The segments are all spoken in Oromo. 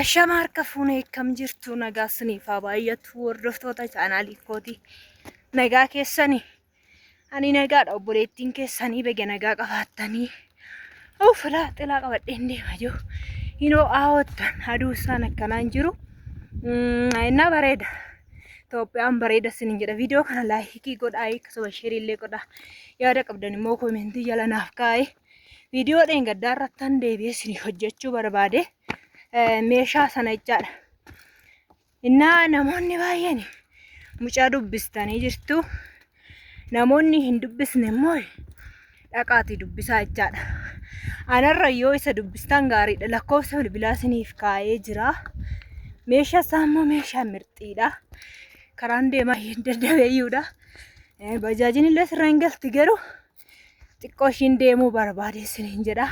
Ashama harka fuune akkam jirtu nagaa isiniif haa baay'atu hordoftoota chaanaalii kooti. Nagaa keessani ani nagaadha obboleettiin keessanii bega nagaa qabaattanii. Uff laa xilaa qabadheen deema jiru. Hinoo aawwattan aduu isaan akkanaan jiru. Innaa bareeda. Itoophiyaan bareeda isiniin jedha. Viidiyoo kana laayikii godhaa akkasuma sheerii illee godhaa. Yaada qabdan immoo koomentii jala naaf kaa'ee. Viidiyoo dheengaddaa irrattan deebi'ee isiniif hojjechuu barbaade meeshaa sana jechaadha. Innaa namoonni baay'een mucaa dubbistanii jirtu. Namoonni hin dubbisne immoo dhaqaatii dubbisaa jechaadha. Anarra yoo isa dubbistan gaariidha. Lakkoofsa bilbilaa isiniif kaa'ee jira. Meeshaa isaa immoo meeshaa mirxiidha. Karaan deemaa hin daddabeeyyuudha. Bajaajin illee sirra hin galti garuu xiqqoo ishiin deemuu barbaade isiniin jedha.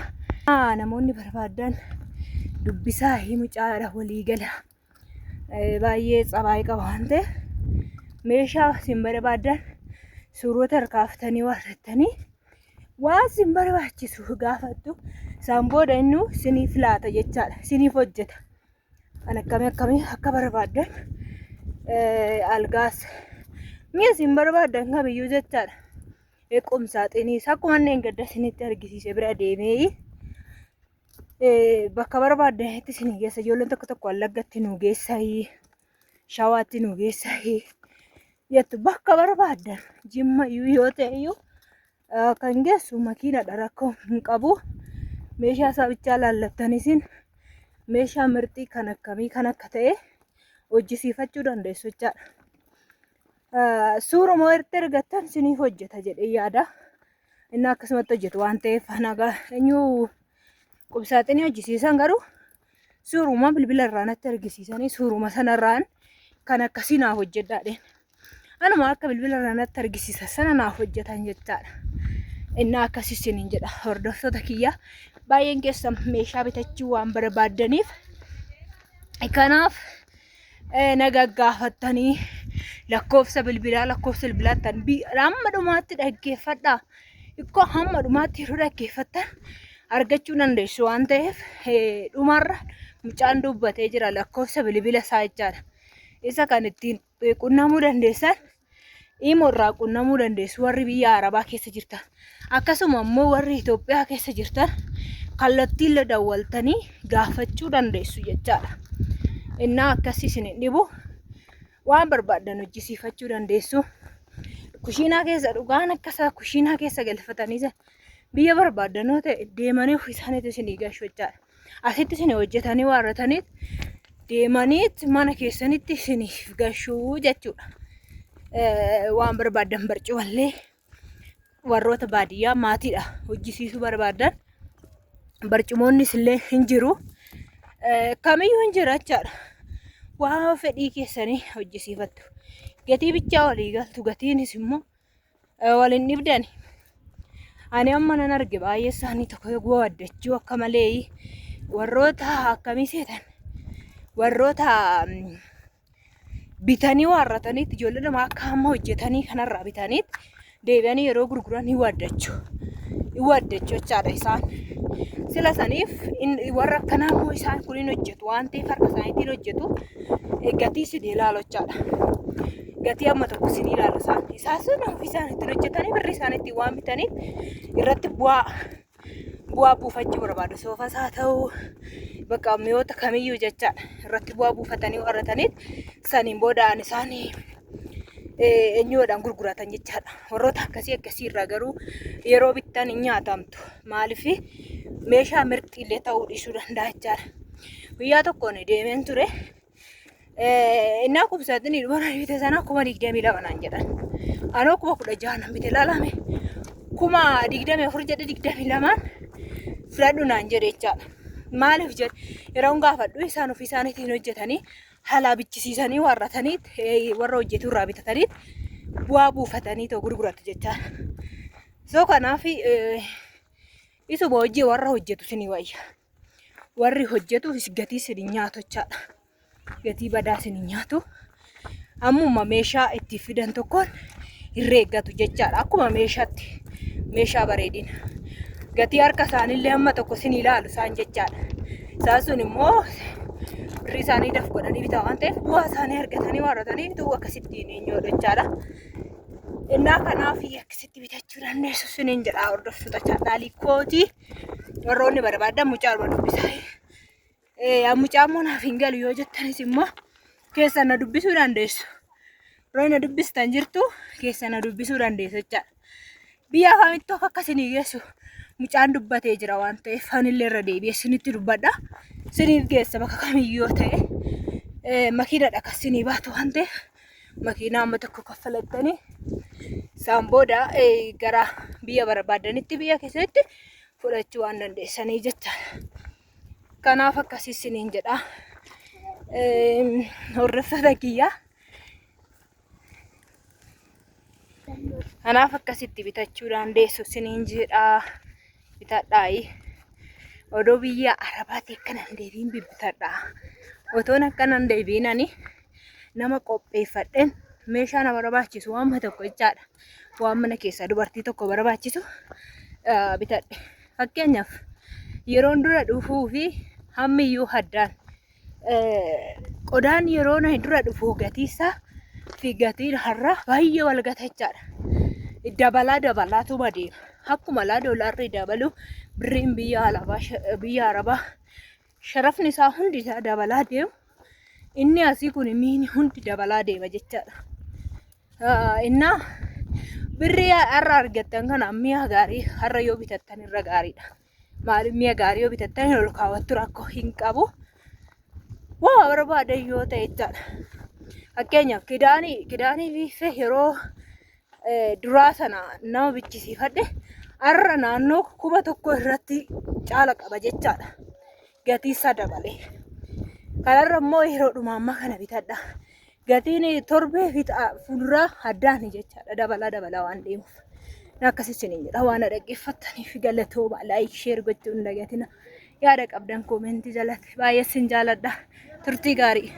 Namoonni barbaadan dubbisaa mucaadha walii gala. Baay'ee tsabaayii qaba waan ta'eef meeshaa isin barbaadan suurota harkaaftanii warrattanii waan isin barbaachisu gaafattu isaan booda inni isiniif laata jechaadha isiniif hojjeta. Kan akkamii akkamii akka barbaaddan algaas mi'a isin barbaaddan kamiyyuu jechaadha. Qumsaaxiniis akkuma inni gadda isinitti argisiise bira deemee bakka barbaaddanitti isin geessa. Ijoolleen tokko tokko Wallaggatti nu geessayii, Shawaatti nu geessayii jettu bakka barbaaddan Jimma iyyuu yoo ta'e iyyuu kan geessu makiinadha rakkoo hin qabu. Meeshaa isaa bichaa laallattanii isin meeshaa mirxii kan akkamii kan akka ta'e hojjisiifachuu dandeessu jechaadha. Suuruma irratti argattan isiniif hojjeta jedhee yaada. Inni akkasumatti hojjetu waan ta'eef nagaa eenyu qubsaaxinii hojjisiisan garuu suuruma bilbila irraa natti argisiisanii suuruma sanarraan kan akkasii naaf hojjedhaadheen. Anuma akka bilbila irraa natti argisiisan sana naaf hojjetan jechaadha. Inni akkasii isiniin jedha hordoftoota kiyya baay'een keessan meeshaa bitachuu waan barbaaddaniif kanaaf na gaggaafattanii lakkoofsa bilbilaa lakkoofsa bilbilaattan hamma dhumaatti dhaggeeffadhaa. Ikkoo hamma dhumaatti yeroo dhaggeeffattan argachuu dandeessu waan ta'eef dhumarra mucaan dubbatee jira lakkoofsa bilbila isaa jechaadha. Isa kan ittiin qunnamuu dandeessan Imo irraa qunnamuu dandeessu warri biyya Arabaa keessa jirtan. Akkasuma immoo warri Itoophiyaa keessa jirtan kallattiillee dawwaltanii gaafachuu dandeessu jechaadha. Innaa akkasii isin hin dhibu. Waan barbaaddan hojjisiifachuu dandeessu. Kushiinaa keessa dhugaan akkasaa kushiinaa keessa galfatanii biyya barbaaddan yoo ta'e deemanii ofii isaaniitu isinii gashu jechaadha. Asitti isin hojjetanii waarrataniit deemaniit mana keessanitti isiniif gashuu jechuudha. Waan barbaaddan barcumallee warroota baadiyyaa maatiidha hojjisiisuu barbaaddan barcumoonnis illee hin jiru. Kamiyyuu hin jira jechaadha. Waan fedhii keessanii hojjisiifattu. Gatii bichaa walii galtu gatiinis immoo wal hin dhibdani. Ani amma nan arge baay'ee isaanii tokko waddachuu akka malee warroota akkamii seetan warroota bitanii waarrataniitti ijoollee nama akka amma hojjetanii kanarraa bitaniitti deebi'anii yeroo gurguran hin waddachuu. Hin waddachuu jechaadha isaan. Sila saniif warra akkanaa immoo isaan kun hin hojjetu waan ta'eef harka isaaniitiin hojjetu gatii isin ilaalu jechaadha. Gatii amma tokko isin ilaalu isaan. Isaan sun ofii isaan ittiin hojjetanii birrii isaan ittiin waan bitaniif irratti bu'aa bu'aa buufachuu barbaadu. Soofas haa ta'u bakka mi'oota kamiyyuu jechaadha. Irratti bu'aa buufatanii warrataniit saniin booda'an isaan eenyuudhaan gurguratan jechaadha. Warroota akkasii akkasii irraa garuu yeroo bittan hin nyaatamtu. Maaliif meeshaa mirxiillee ta'uu dhiisuu danda'a jechaadha. Guyyaa tokkoon deemeen ture. Innaa kubsaaxinii dhuma naan bite sana 22,000 naan jedhan. Anoo 16,000 nan bite laalame. 24,000 jedhe 22n filadhu naan jedhe jechaadha. Maaliif jedhe yeroo gaafadhu isaan ofii isaaniitiin hojjetanii halaa bichisiisanii warratanii warra hojjetu irraa bitatanii bu'aa buufatanii too gurguratu jechaadha. So kanaaf isuma hojii warra hojjetu isinii wayya. Warri hojjetu gatii isin hin nyaatu jechaadha. Gatii badaa isin hin nyaatu. Ammuma meeshaa itti fidan tokkoon herreeggatu jechaadha. Akkuma meeshaatti meeshaa bareedina. Gatii harka isaaniillee hamma tokko isin ilaalu isaan jechaadha. Isaan sun immoo birrii isaanii daf godhanii bitaa waan ta'eef bu'aa isaanii argatanii waarratanii bituu akkasittiin eenyu jechaadha. Innaa kanaaf akkasitti bitachuu dandeessu siniin jedha hordoftoota chaanaalii kooti. Warroonni barbaadan mucaa arma dubbisaa. Mucaa immoo naaf hin galu yoo jettanis immoo keessan na dubbisuu dandeessu. Warroonni na dubbistan jirtu keessan na dubbisuu dandeessu jechaadha. Biyya kamittuu akka akkasinii geessu mucaan dubbatee jira waan ta'eef anillee irra deebi'ee isinitti dubbadha. Isiniif geessa bakka kamiyyuu yoo ta'e makiinadha kan isinii baatu waan ta'eef makiinaa amma tokko kaffalattanii isaan booda gara biyya barbaadanitti biyya keessatti fudhachuu waan dandeessanii jechaadha. Kanaaf akkasii isiniin jedha. Hordoftoota kiyyaa. Kanaaf akkasitti bitachuu dandeessu isiniin jedha. Bitadhaayi. Odoo biyya Arabaatti akkana hin deebiin bibbitadha. Otoon akkana hin deebiin ani nama qopheeffadheen meeshaa na barbaachisu waan tokko jechaadha. Waan mana keessaa dubartii tokko barbaachisu bitadhe. Fakkeenyaaf yeroon dura dhufuu fi hammiyyuu haddaan qodaan yeroo na dura dhufu gatii isaa fi gatiin har'a baay'ee wal gata jechaadha. Dabalaa dabalaatuma deema. Akkuma laa doolaarri dabalu birriin biyya alabaa biyya arabaa sharafni isaa hundi isaa dabalaa deemu inni asii kun miini hundi dabalaa deema jechaadha. Innaa birrii har'a argattan kana mi'a gaarii har'a yoo bitattan irra gaariidha. Maaliif mi'a gaarii yoo bitattan ol kaawwattu rakkoo hin qabu. Waa barbaadan yoo ta'e jechaadha. Fakkeenyaaf kidaanii fi yeroo duraa sana nama bichisiifadhe har'a naannoo 1000 irratti caala qaba jechaadha. Gatii isaa dabalee. Kanarra immoo yeroodhuma ammaa kana bitadha. Gatiin torbee fi fuulduraa addaani jechaadha. Dabalaa dabalaa waan deemuuf. Akkas isiniin jedha waan na dhaggeeffattaniif galatooma like share gochuu hin dagatina. Yaada qabdan koomentii jalatti baay'ee isin jaaladha. Turtii gaarii.